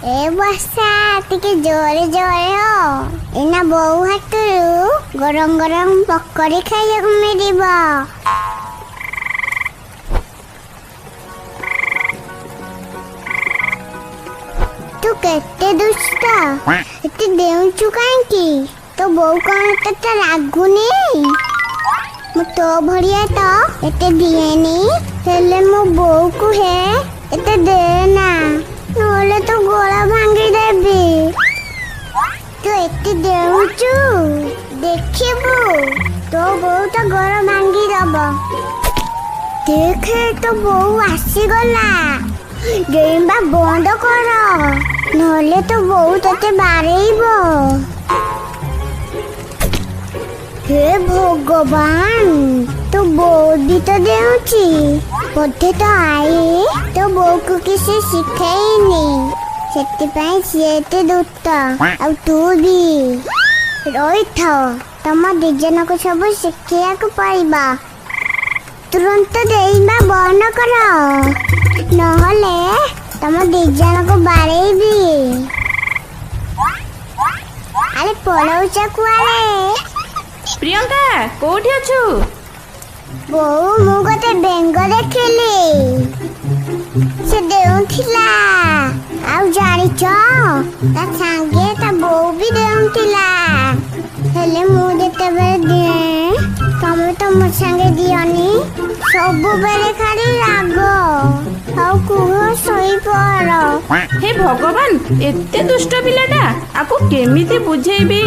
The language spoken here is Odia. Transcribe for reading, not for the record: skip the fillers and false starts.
ଏ ବର୍ଷା, ଟିକେ ଜୋରେ ଜୋରେ ହୋ। ଏଇନା ବୋଉ ହାତରୁ ଗରମ ଗରମ ପକୋଡ଼ି ଖାଇବାକୁ ମିଳିବ। ତୁ କେତେ ଦୁଷ୍ଟ, ଏତେ ଦେଉଛୁ କାହିଁକି? ତୋ ବୋଉ କଣ ତତେ ରାଗୁନି? ମୁଁ ତୋ ଭଳିଆ ତ ଏତେ ଦିଏନି, ହେଲେ ମୋ ବୋଉ କୁହେ ଏତେ ଦେନା, ନହେଲେ ତୋ ଗୋଳ ଭାଙ୍ଗିଦେବି। ତୁ ଏତେ ଦେଉଛୁ, ଦେଖିବୁ ତୋ ବୋଉ ତ ଗୋଳ ଭାଙ୍ଗିଦବ। ଦେଖେ, ତୋ ବୋଉ ଆସିଗଲା। ଡେଇଁବା ବନ୍ଦ କର, ନହେଲେ ତୋ ବୋଉ ତତେ ବାଡ଼େଇବ। ହେ ଭଗବାନ, ତୋ ବୋଉ ବି ତ ଦେଉଛି। ବୋଧେ ତ ଆଈ ତୋ ବୋଉକୁ କିଛି ଶିଖେଇନି, ସେଥିପାଇଁ ସିଏ ଏତେ ଦୁଷ୍ଟ। ଆଉ ତୁ ବି ରହିଥାଅ, ତମ ଦି ଜଣକୁ ସବୁ ଶିଖିବାକୁ ପଡ଼ିବ। ତୁରନ୍ତ ଡେଇଁବା ବନ୍ଦ କର, ନହେଲେ ତମ ଦି ଜଣକୁ ବାଡ଼େଇବି। ଆରେ, ପଳଉଛ କୁଆଡ଼େ? ପ୍ରିୟଙ୍କା, କୋଉଠି ଅଛୁ? ବୋଉ, ମୁଁ ଗୋଟେ ବେଙ୍ଗ ଦେଖିଲି, ସେ ଡେଉଁଥିଲା। ଆଉ ଜାଣିଛ, ତା ସାଙ୍ଗେ ତା ବୋଉ ବି ଡେଉଁଥିଲା। ହେଲେ ମୁଁ ଯେତେବେଳେ ଦିଏ, ତମେ ତ ମୋ ସାଙ୍ଗେ ଦିଅନି, ସବୁବେଳେ ଖାଲି ରାଗ। ଆଉ କୁହ, ଶୋଇପଡ଼। ହେ ଭଗବାନ, ଏତେ ଦୁଷ୍ଟ ପିଲାଟା, ଆକୁ କେମିତି ବୁଝେଇବି?